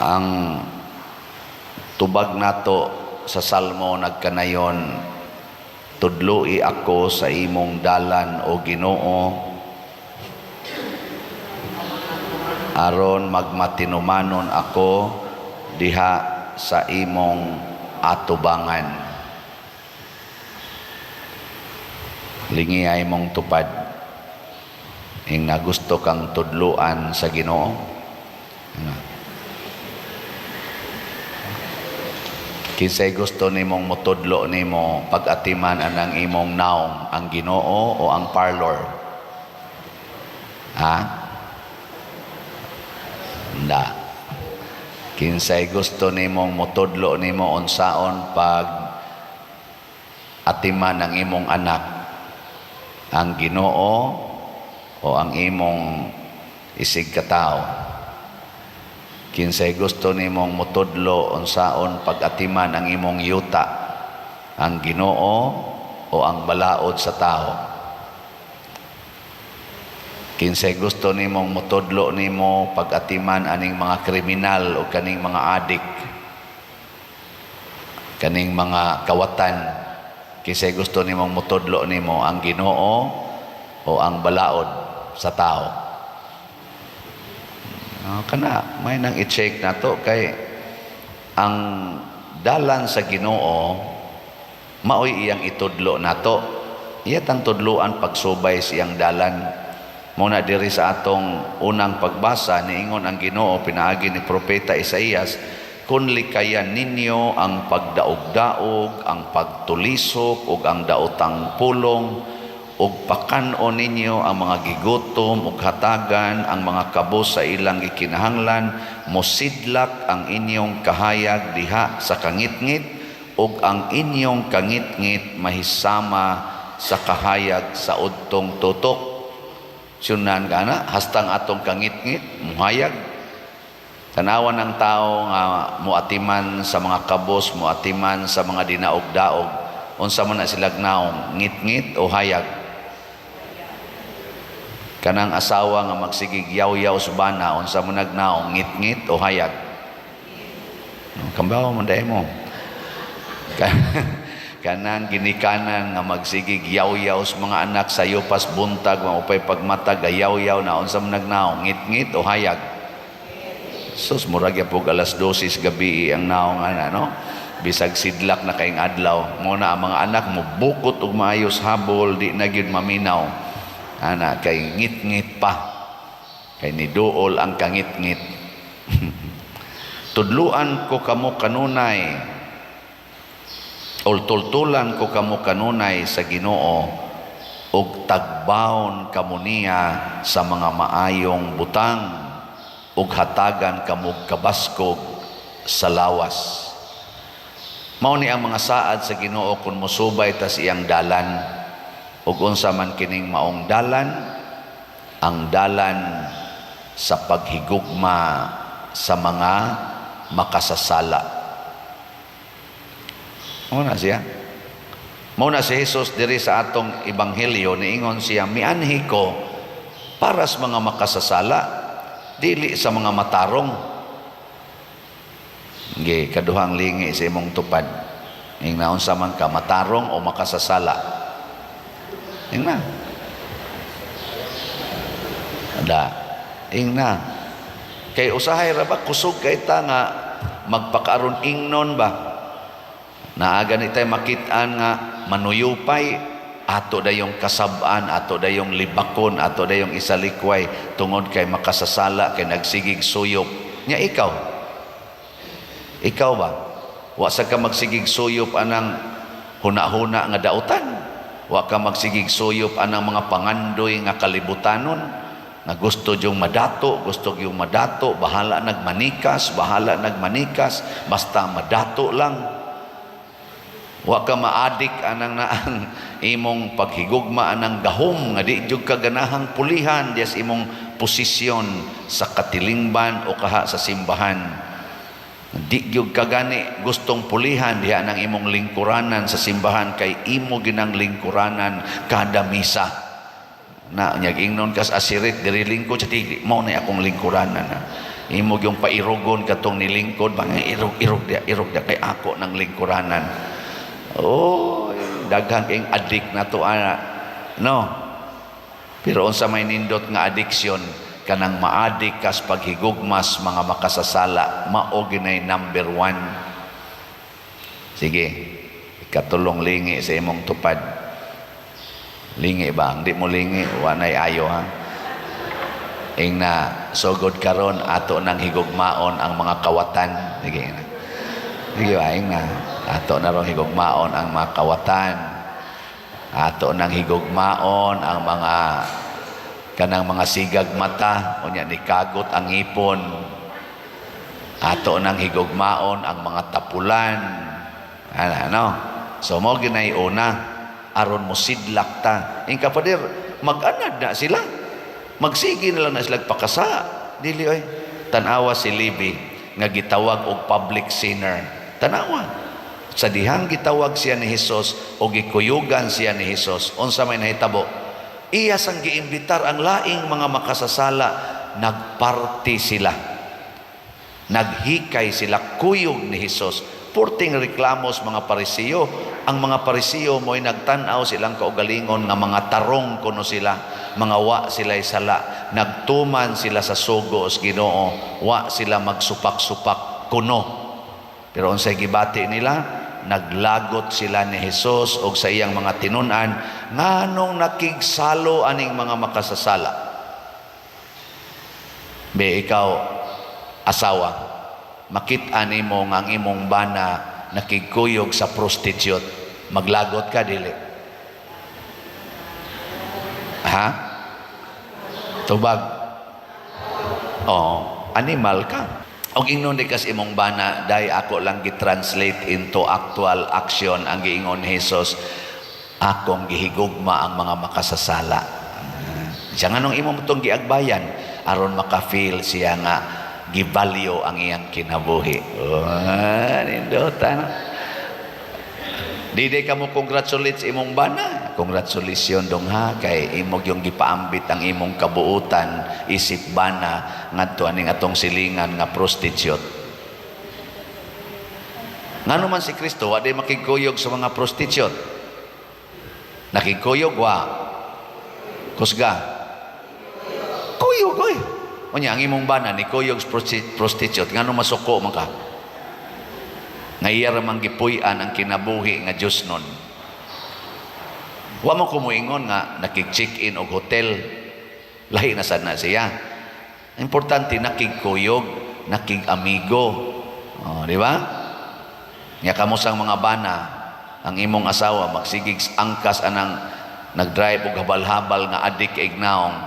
Ang tubag nato sa Salmo nagkanayon, "Tudloi ako sa imong dalan, o Ginoo, aron magmatinumanon ako diha sa imong atubangan." Lingi ay mong tupad. Ing nagusto kang tudluan sa Ginoo. Ano? Kinsay gusto nimong motudlo nimo pag-atiman anang imong naong, ang Ginoo o ang parlor? Ha? Nda. Kinsay gusto nimong motudlo nimo unsaon pag atiman ang imong anak, ang Ginoo o ang imong isig katao? Kinsay gusto nimong motudlo unsaon pag-atiman ang imong yuta, ang Ginoo o ang balaod sa tao? Kinsay gusto nimong motudlo nimo pag-atiman aning mga kriminal o kaning mga adik, kaning mga kawatan? Kinsay gusto nimong motudlo nimo, ang Ginoo o ang balaod sa tao? Kana may nang i-check nato kay ang dalan sa Ginoo maoy iyang itudlo nato. Iya tang tudloan pagsubay sa iyang dalan. Muna diri sa atong unang pagbasa, niingon ang Ginoo pinaagi ni Propeta Isaías, "Kun likayan ninyo ang pagdaog-daog, ang pagtulisok ug ang daotang pulong, ug pakan-on ninyo ang mga gigutom ug hatagan ang mga kabos sa ilang gikinahanglan, mosidlak ang inyong kahayag diha sa kangitngit ug ang inyong kangitngit mahisama sa kahayag sa udtong tutok." Sunan ka na, hastang atong kangitngit muhayag. Tanawan ng tao nga muatiman sa mga kabos, muatiman sa mga dinaog-daog, unsa man na silag naong, ngit-ngit o hayag? Kanang asawa nga magsigig yaw-yaw sa bana, unsa man nagnaong, ngit-ngit o hayag? Kambaw man dahil mo. Kanang ginikanan nga magsigig yaw-yaw sa mga anak sa yupas buntag, maupay pagmatag, yaw-yaw na, unsa man nagnaong, ngit-ngit o hayag? Sus, murag ya pog alas 12 gabi ang naong ana, no? Bisag sidlak na kayong adlaw. Mo na ang mga anak mo bukot og maayos habol, di na gyud maminaw. Ana kay ngit-ngit pa. Kay niduol ang kangit-ngit. "Tudluan ko kamo kanunay, o tultulan ko kamo kanunay sa Ginoo, ug tagbawon kamo niya sa mga maayong butang, ug hatagan kamo kabaskog sa lawas." Mao ni ang mga saad sa Ginoo kung mosubay ta sa iyang dalan. Ug unsa man kining maong dalan? Ang dalan sa paghigugma sa mga makasasala. Mao na siya. Mao na si Jesus diri sa atong ebanghelyo, niingon siya, "Mianhi ko para sa mga makasasala, dili sa mga matarong." Ge, kaduhang lingi sa imong tupad. Ing naunsa man ka, matarong o makasasala? Ing na. Da. Ing na. Kay usahay ra ba kusog kay ta nga magpakaaron ingnon ba? Naa gani tay makit-an nga manuyupay, ato dayong kasab-an, ato dayong libakon, ato dayong isalikway tungod kay makasasala, kay nagsigig suyop. Nya ikaw? Ikaw ba? Wa sa ka magsigig suyop anang huna-huna nga dautan. Wa ka magsigig suyop anang mga pangandoy nga kalibutanon nga gusto yung madato, gusto yung madato, bahala nagmanikas, bahala nagmanikas, basta madato lang. Wa ka maadik anang naang imong paghigugma anang gahom nga di jud ka ganahang pulihan dias imong posisyon sa katilingban o kaha sa simbahan. Di gyud ka gani gustong pulihan diha nang imong lingkuranan sa simbahan kay imo ginang lingkuranan kada misa. Na nyag ingnon kas asirit diri lingkod sa dili mao na akong lingkuranan na. Imo yung pairugon katong nilingkod ba nga, "Irog, irog dia, irog dia, kay ako ng lingkuranan." Oh, daghan kayong adik na to ana, no? Pero unsa may nindot nga addiction? Kanang maadik kas paghigugmas mga makasasala, mao ginay number one. Sige, katulong, lingi sa imong tupad. Lingi ba? Hindi mo lingi, wa nay ayo, ha. Ing na, sugod karon, ato nang higugmaon ang mga kawatan. Sige na. Sige ba, ing na. Ato na rong higugmaon ang mga kawatan. Ato nang higugmaon ang mga kanang mga sigag mata, unya ni kagot ang ngipon. Ato nang higugmaon ang mga tapulan. Ano, ano? So mo ginay una aron mo sidlak ta. Ing kapader, mag-anad na sila. Magsige na lang na sila pakasa. Dili oy. Tanawa si Levi nga gitawag og public sinner. Tanawa. Sa dihang gitawag siya ni Hesus o gikuyugan siya ni Hesus, unsa may nahitabo? Iya sang giimbitar ang laing mga makasasala, nagparty sila. Naghikay sila kuyog ni Hesus. Purting reklamos mga Parisiyo. Ang mga Parisiyo mo'y nagtan-aw silang kaugalingon nga mga tarong kuno sila, mga wa sila'y sala. Nagtuman sila sa sugo sa Ginoo, wa sila magsupak-supak kuno. Pero unsay gibati nila? Naglagot sila ni Jesus og sa iyang mga tinun-an, nganong nakigsalo aning mga makasasala? Be, ikaw asawa, makit-an nimo nga ang imong bana nakigkuyog sa prostitute, maglagot ka, dili? Ha? Tubag. Oh, animal ka. Og ingnon di kas imong bana, "Day, ako lang gi-translate into actual action ang giingon ni Jesus. Akong gihigugma ang mga makasasala." Siya nga nung imo tong giagbayan aron maka-feel siya nga givalue ang iyang kinabuhi. Oh, nindota, no? Di ka mo congratulate sa imong bana. "Congratulations dong ha, kay imong yung gipaambit ang imong kabuutan isip bana ngadto aning atong silingan nga prostitute." Ngano man si Kristo wa di makigkuyog sa mga prostitute? Nakigkuyog wa? Kusga. Kuyog oy. Unya ang imong bana ni kuyog sa prostitute, ngano masuko man ka? Nga iya ra man gipuy-an ang kinabuhi nga Dios nun. Wa mo kumuingon nga nakig-check-in og hotel. Lahi na sad na siya. Importante nakigkuyog, nakig-amigo. Oh, di ba? Nya kamo sang mga bana, ang imong asawa magsigig angkas anang nagdrive og habal-habal nga adik ignaong.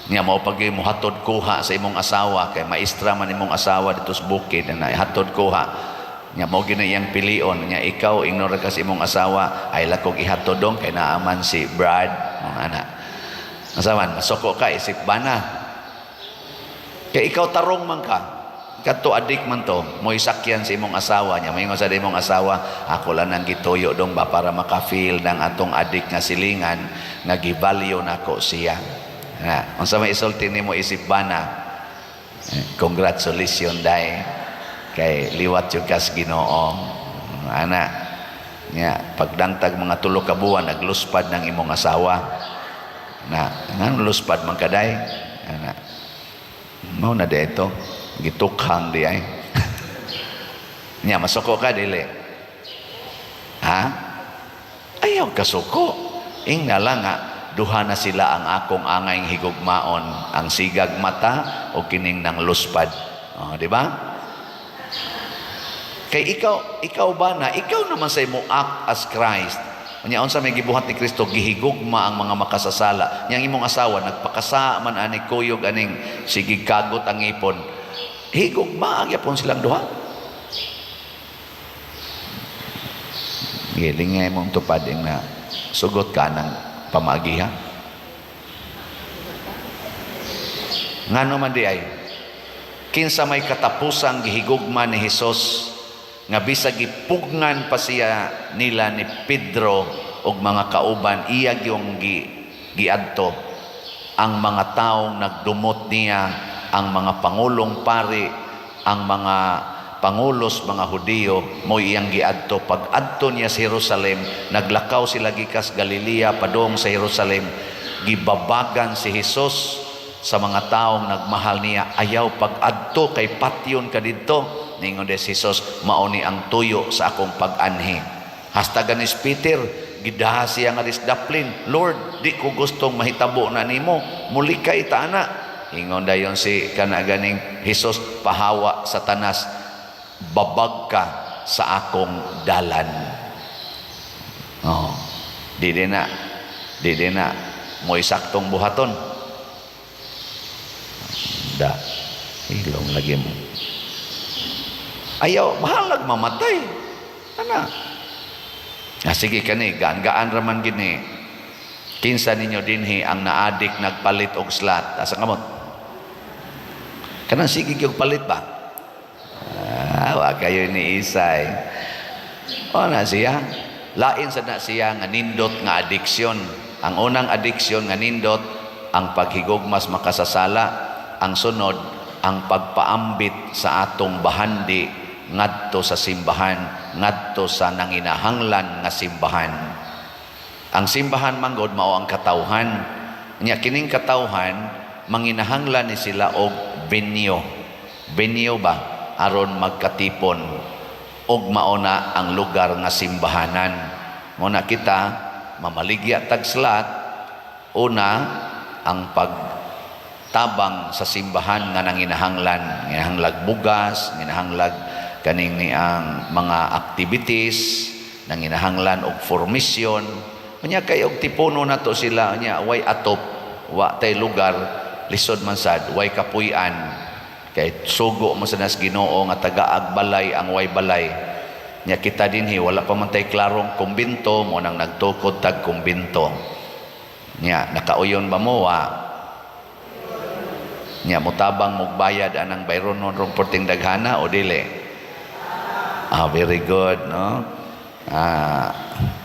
Nya mao pag mo hatod kuha sa imong asawa kay maestra man imong asawa dito sa bukid na hatod kuha. Nya mao gina iyang pilion. Nya ikaw ingnon ra ka sa imong asawa, "Ay lakog ihatod dong kay naaman si Brad," mga ana. Asawan, masuko ka isip bana? Kay ikaw tarong man ka. Kadto adik man to, mo'y sakyan sa imong asawa niya. Moingon sa imong asawa, "Ako lang nang gituyo dong ba para maka-feel ng atong adik nga silingan nga givalue nako siya." Na, unsa may isulti nimo isip bana? Eh, "Congratulations day. Kay liwat yung kas Ginoo." Ana. Nya, pagdangtag mga 3 ka buwan, nagluspad ng imong asawa. Na, nga luspad man kaday? Ana. Mao na dito. Gitukhang di ay. Nya, masuko ka, dili? Ha? Ayaw kasuko. Ingna lang nga, duha na sila ang akong angay higugmaon, ang sigag mata o kining nang luspad. Oh, di ba? Kay ikaw, ikaw ba na, ikaw naman sa imo act as Christ. Unya unsa may gibuhat ni Kristo? Gihigugma ang mga makasasala. Yang imong asawa nagpakasa man ani kuyog aning sige kagot ang ipon. Higugma gyapon silang duha. Giling nga imong tupad na sugot ka ng pamagiha. Ngano man di ay kinsa may katapusang gihigugma ni Hesus nga bisag gipugngan pa siya nila ni Pedro og mga kauban, iya gyung giadto ang mga taong nagdumot niya. Ang mga pangulong pari, ang mga pangulos mga Hudiyo mo iyang giadto. Pag adto niya sa Jerusalem, naglakaw sila gikas Galilea padung sa Jerusalem. Gibabagan si Jesus sa mga taong nagmahal niya, "Ayaw pag-adto kay patyon ka didto." Ningon si Jesus, "Mao ni ang tuyo sa akong pag-anhi." Hasta ganis Peter, gidaha siya nga daplin, "Lord, di ko gustong mahitabo na nimo, mulikay ta ana." Ingon dayon si kana ganing Jesus, "Pahawa, Satanas, babag ka sa akong dalan." Oh, di din na, di din na mo'y saktong buhaton. Da, ilong lagi mo. Ayaw, bahalag mamatay. Ana. Ah, sige kani, gaan-gaan raman gini. Kinsa ninyo dinhi ang naadik nagpalit og slot? Asa kamot? Kanang sige gyud palit ba? Ah, wa kayo ni Isay. O na siya. Lain sa na siya nga nindot nga addiction. Ang unang addiction nga nindot, ang paghigugmas makasasala. Ang sunod, ang pagpaambit sa atong bahandi ngadto sa simbahan, ngadto sa nanginahanglan nga simbahan. Ang simbahan manggod mao ang katawhan. Nya kining katawhan manginahanglan ni sila og venue. Venue ba aron magkatipon og mao na ang lugar nga simbahanan. Mo na kita mamaligya tag slot, una ang pagtabang sa simbahan nga nanginahanglan, nginahanglag bugas, nginahanglag kaning ni ang mga activities, nanginahanglan og formation. Unya kay og tipuno nato sila, unya way atop, wa tay lugar, lisod man sad, way kapuy-an. Kay sugo mo sa nas Ginoo nga tagaag balay ang way balay. Nya kita dinhi wala pa man tay klarong kumbinto, mo nang nagtukod tag kumbinto. Nya nakauyon ba mo, wa? Nya mutabang mugbayad anang bayronon rong perting daghana o dili? Ah, very good, no? Ah,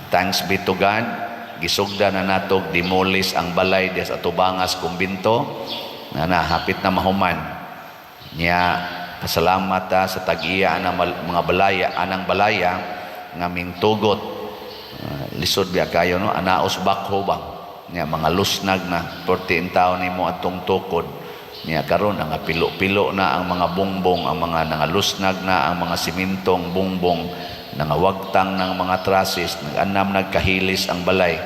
thanks be to God. Gisugda na natog demolish ang balay des atubangas kumbinto na hapit na mahuman. Nya pasalamat ta sa tag-iya anang mga balaya, anang balaya nga mingtugot. Lisod biya kayo, no, anaos bakho ba. Nya mga lusnag na 14 taon nimo atong tukod. Nya karon nga pilo-pilo na ang mga bongbong, ang mga nangalusnag na ang mga simintong bongbong, nangawagtang ng mga trusses, nag-anam nagkahilis ang balay.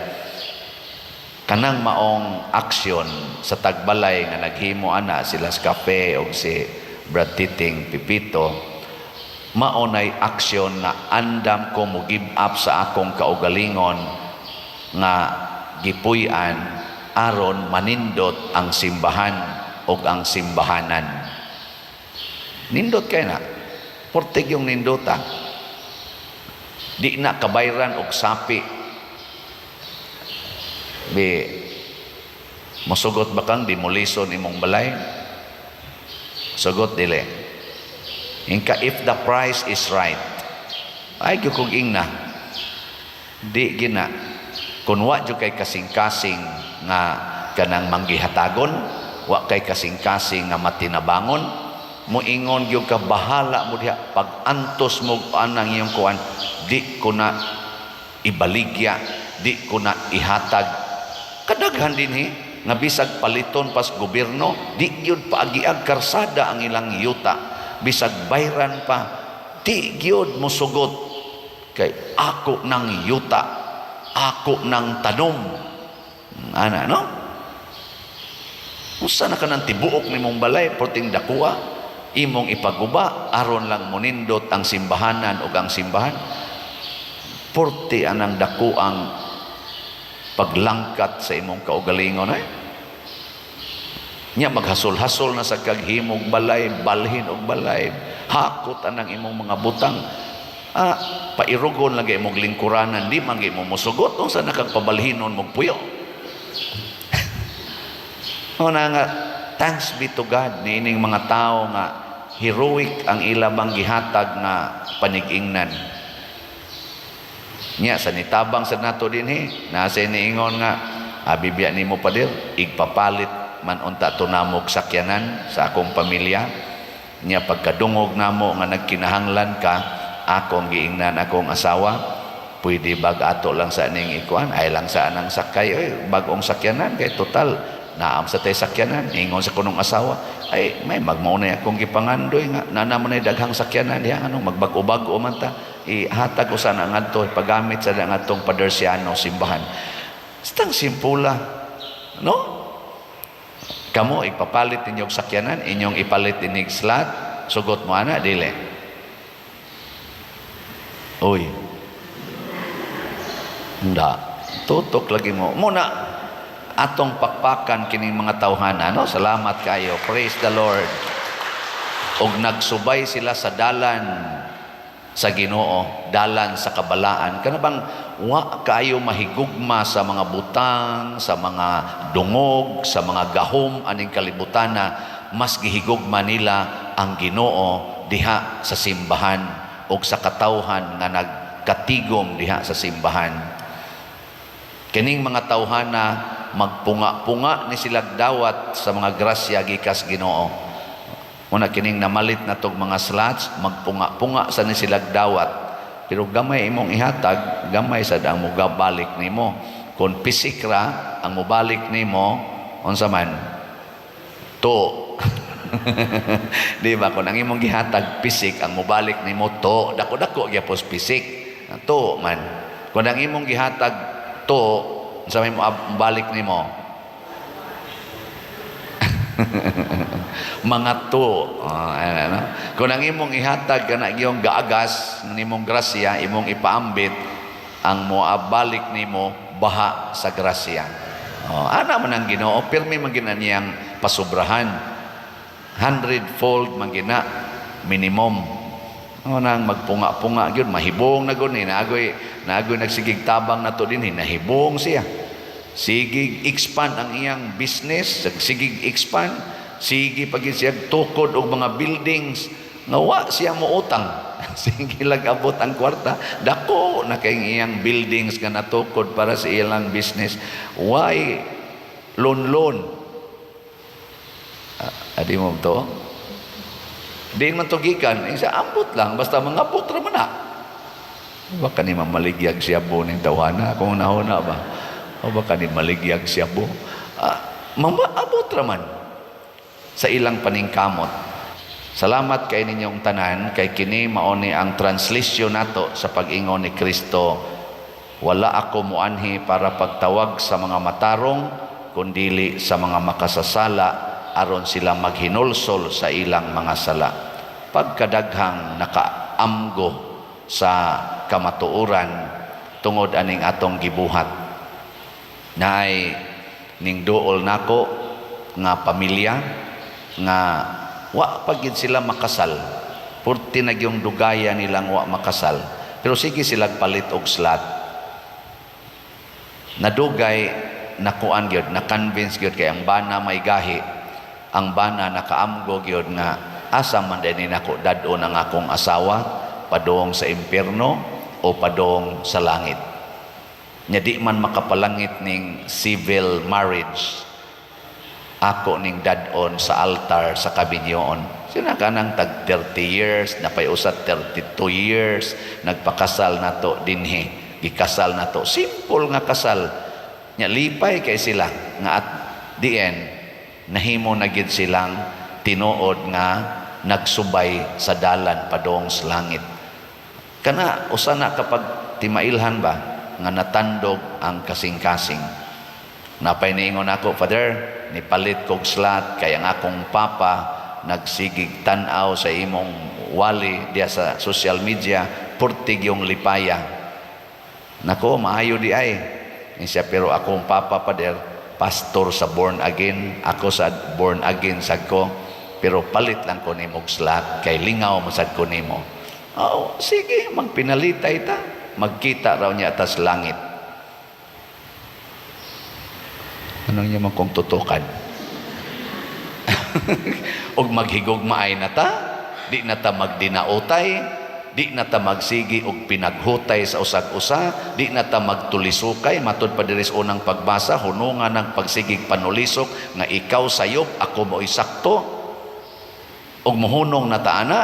Kanang maong aksyon sa tagbalay nga naghimo ana sila sa kape og si Brad Titing Pipito, mao nay aksyon nga andam ko mo give up sa akong kaugalingon nga gipuy-an aron manindot ang simbahan og ang simbahanan. Nindot kay na. Portig yung nindota. Di na kabayran og sapi. Bi mosugot ba kang demolison imong balay? Sugot dili? Inka if the price is right. Ay gyud kog ingna. Di gina. Kung wa jud kay kasing-kasing nga kanang manggihatagon, wa kay kasing-kasing nga matinabangon, moingon gyud ka, "Bahala mo diha, pag antos mo anang iyong kuan, di ko na ibaligya, di ko na ihatag." Kadaghan dinhi nga bisag paliton pas gobyerno, di gyud paagiag karsada ang ilang yuta. Bisag bayran pa, di gyud mosugot kay ako ng yuta, ako ng tanom ana, no? Usa na ka ng tibuok nimong balay, perting dakuha, imong ipaguba aron lang monindot ang simbahanan ug ang simbahan. Porte anang dakuang paglangkat sa imong kaugalingon ay. Nya maghasol-hasol na sa kaghimog balay, balhin og balay, hakot anang imong mga butang. Ah, pairugon lagi imong lingkuranan, di man mo mosugot unsa na kag pabalhinon mong puyo. Mao nga thanks be to God niining mga tao nga heroic ang ilang gihatag nga panig-ingnan. Nya sa nitabang sa nato dinhi, nasa niingon nga abi biya nimo, pader, igpapalit. man unta to namog sakyanan sa akong pamilya. Nya pagkadungog namo nga nagkinahanglan ka, akong giingnan akong asawa, "Pwede bag ato lang sa ning ikuan, ay lang sa anang sakay, oy, bag-ong sakyanan kay total naam sa tay sakyanan." Ingon sa kunong asawa, "Ay, may magmao na akong gipangandoy nga nana man ay daghang sakyanan diha, ano magbag-o-bag-o man ta, ihatag ko sana ngadto paggamit sa ngadtong Padersiano simbahan." Stang simpula, no? Kamo, ipapalit ninyong sakyanan, inyong ipalit inig slot, sugot mo ana, dili? Uy. Hindi. Tutok lagi mo. Muna, atong pakpakan kining mga tawhana, no? Salamat kayo. Praise the Lord. Og nagsubay sila sa dalan sa Ginoo, dalan sa kabalaan. Kana bang wa kayo mahigugma sa mga butang, sa mga dungog, sa mga gahom aning kalibutana, mas gihigugma nila ang Ginoo diha sa simbahan og sa katawhan nga nagkatigom diha sa simbahan. Kining mga tawhana, magpunga-punga ni sila dawat sa mga grasya gikas Ginoo. Muna kining namalit na tog mga slots, magpunga-punga sa ni sila dawat. Pero gamay imong ihatag, gamay sad ang mugabalik nimo. Kung pisik ra ang mobalik nimo, unsa man? To. Di ba? Kung ang imong gihatag pisik, ang mobalik nimo to, dako-dako gyapon pisik. To man. Kung ang imong gihatag to, unsa may mo balik nimo? Mga to. Oh, ano? Kung ang imong ihatag kana iyong gaagas nimong grasya, imong ipaambit, ang moabalik nimo baha sa grasya. Oh, ana man ang Ginoo, pirmi man gina niyang pasubrahan. Hundredfold man gina minimum. O nang magpunga-punga gyud, mahibong na gud ni, naagoy nagsigig tabang nato din, nahibong siya. Sigig expand ang iyang business, sigig expand, sige pag siya tukod og mga buildings nga wa siya moutang. Sige lang abot ang kwarta, dako na kay iyang buildings nga natukod para sa ilang business. Why loan loan? Ah, adi mo to? Di man to gikan, isa ambot lang, basta mga abot ra man na. Baka ni maligyag siya bo ning tawana kung nahuna ba. O baka ni maligyag siya bo. Ah, mamaabot ra man sa ilang paningkamot. Salamat kay ninyong tanan kay kini mao ni ang translation nato sa pag-ingon ni Kristo, "Wala ako muanhi para pagtawag sa mga matarong kundili sa mga makasasala aron sila maghinulsol sa ilang mga sala." Pagkadaghang nakaamgo sa kamatuoran tungod aning atong gibuhat. Naay ning duol nako nga pamilya nga wa pa gid sila makasal. Purti na gyung dugaya nilang wa makasal. Pero sige sila palit og slot. Nadugay nakuan gyud, na-convince gyud kay ang bana may gahi. Ang bana nakaamgo gyud nga asa man din nako dad-on ang akong asawa, padong sa impierno o padong sa langit. Nya di man makapalangit ning civil marriage, ako ning dad-on sa altar sa kabinyoon. Sina ka nang tag 30 years, napay usat 32 years, nagpakasal nato dinhi, gikasal nato. Simple nga kasal. Nya lipay kay sila nga at the end, nahimo na gid silang tinuod nga nagsubay sa dalan padong sa langit. Kana usa na kapag timailhan ba nga natandog ang kasing-kasing. Napay niingon ako, "Father, nipalit kog slot kay ang akong papa nagsigig tan-aw sa imong wali diya sa social media, purtig yung lipaya." Nako, maayo di ay. Siya, "Pero akong papa, Father, pastor sa born again, ako sa born again sad ko, pero palit lang ko nimo og slot kay lingaw man sad ko nimo." Oh, sige, magpinalitay ta. Magkita raw niya tas langit. Anong niya man kung tutukan? Og maghigugmaay na ta, di na ta magdinautay. Di na ta magsigi og pinaghutay sa usag-usa, di na ta magtulisukay. Matud pa diri sa unang pagbasa, hunungan ng pagsigig panulisok nga ikaw sayop, ako mo'y sakto. Og mohunong na ta ana,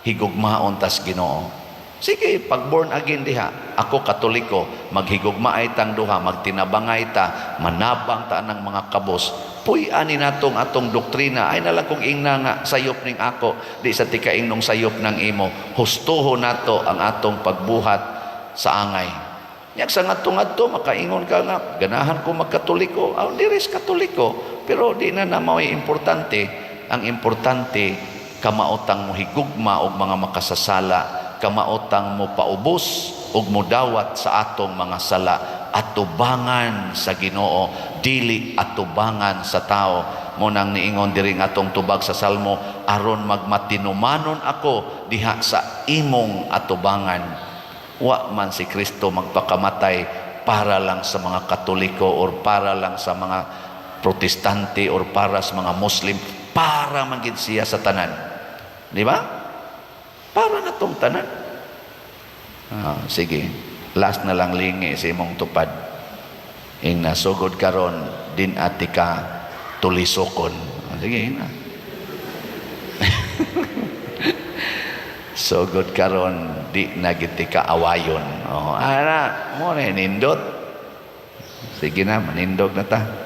higugmaon tas Ginoo. Sige, pag born again diha, ako Katoliko, maghigugmaay tang duha, magtinabangay ta, manabang ta ng mga kabos. Puy ani natong atong doktrina, ay nalang kung ingna nga sayop ning ako, di sa tika ingnong sayop ng imo. Hustuho nato ang atong pagbuhat sa angay. Nya sa ngadto-ngadto makaingon ka nga ganahan ko magkatoliko, aw diris Katoliko, pero di na na mao'y importante. Ang importante, kamaotang mo higugma og mga makasasala, kamaotang mo paubos ug modawat sa atong mga sala, atubangan sa Ginoo, dili atubangan sa tao. Mo nang niingon diri nga atong tubag sa Salmo, aron magmatinumanon ako diha sa imong atubangan. Wa man si Kristo magpakamatay para lang sa mga Katoliko or para lang sa mga Protestante or para sa mga Muslim, para man gid siya sa tanan, di ba? Para na tong tanan. Ah, sige, last na lang, lingi sa imong tupad. Ing nasugod karon, din ati ka tulisokon. Ah, sige na. Sugod karon, di na gid ka awayon. Oh, ana mo na nindot. Sige na, manindog na ta.